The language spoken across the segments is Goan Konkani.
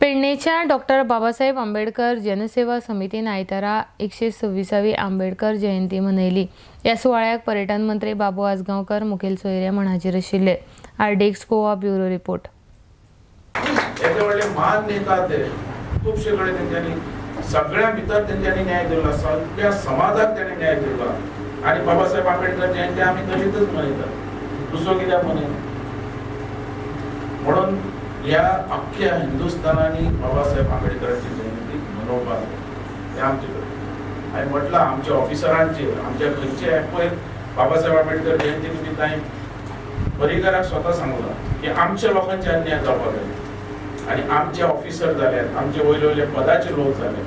पेडणेच्या डॉक्टर बाबासाहेब आंबेडकर जनसेवा समितीन आयतारा 126वी आंबेडकर जयंती मनयली. ह्या सुवाळ्याक पर्यटन मंत्री बाबू आजगांवकर मुखेल सोयरे म्हण हाजीर आशिल्ले. RDX Goa bureau report. येदे व्हडले महान नेता ते खुबशे कडेन तेंच्यांनी सगळ्यां भितर तेंच्यांनी न्याय दिला, सगळ्या समाजाक तेणी न्याय दिला. आनी बाबासाहेब आंबेडकर जयंती आमी दलितच मनयतात, दुसरो कित्याक मनयना? म्हणून ह्या अख्ख्या हिंदुस्थानांनी बाबासाहेब आंबेडकरांची जयंती मनोवपाक जाय, हें आमचे कडेन. हांवें म्हटलां आमच्या ऑफिसरांचेर, आमच्या खंयचे पळय बाबासाहेब आंबेडकर जयंती निमित्त हांवें पर्रीकराक स्वता सांगलां की आमच्या लोकांचे अन्याय जावपाक जाय आनी आमचे ऑफिसर जाल्यात, आमचे वयले वयले पदाचे लोक जाले,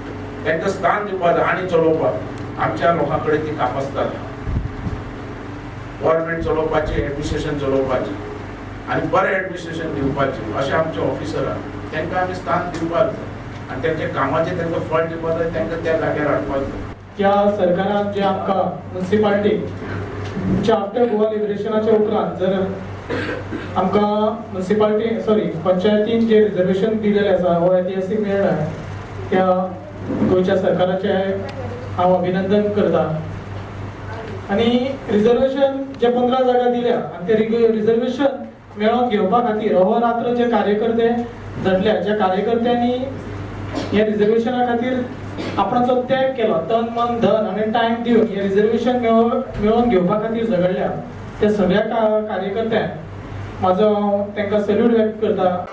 तांकां स्थान दिवपाक जाय आनी चलोवपाक आमच्या लोकां कडेन ती कापसता. गव्हर्मेंट चलोवपाची, एडमिनिस्ट्रेशन चलोवपाची आनी बरें एडमिनिस्ट्रेशन दिवपाचें अशें आमचे ऑफिसर आहा, तांकां आमी स्थान दिवपाक जाय आनी तेंच्या कामाचें तांकां फळ दिवपाक जाय, तांकां त्या जाग्यार हाडपाक जाय. त्या सरकारान जे आमकां मुन्सिपाल्टी आफ्टर गोवा लिबरेशनाच्या उपरांत जर आमकां मुन्सिपाल्टी सॉरी पंचायतीन जे रिजर्वेशन दिलेलें आसा हो ऐतिहासीक निर्णय त्या गोंयच्या सरकाराचें हांव अभिनंदन करता. आनी रिजर्वेशन जे 15 जागा दिल्या आनी ते रिजर्वेशन मेळोवन घेवपा खातीर अहोरात्र जे कार्यकर्ते झडल्या, ज्या कार्यकर्त्यांनी ह्या रिजर्वेशना खातीर आपणाचो त्याग केलो, तन मन धन आनी टायम दिवन हे रिजर्वेशन मेळोवन घेवपा खातीर झगडल्या, त्या सगळ्या कार्यकर्त्यांक म्हाजो तांकां सल्यूट व्यक्त करता.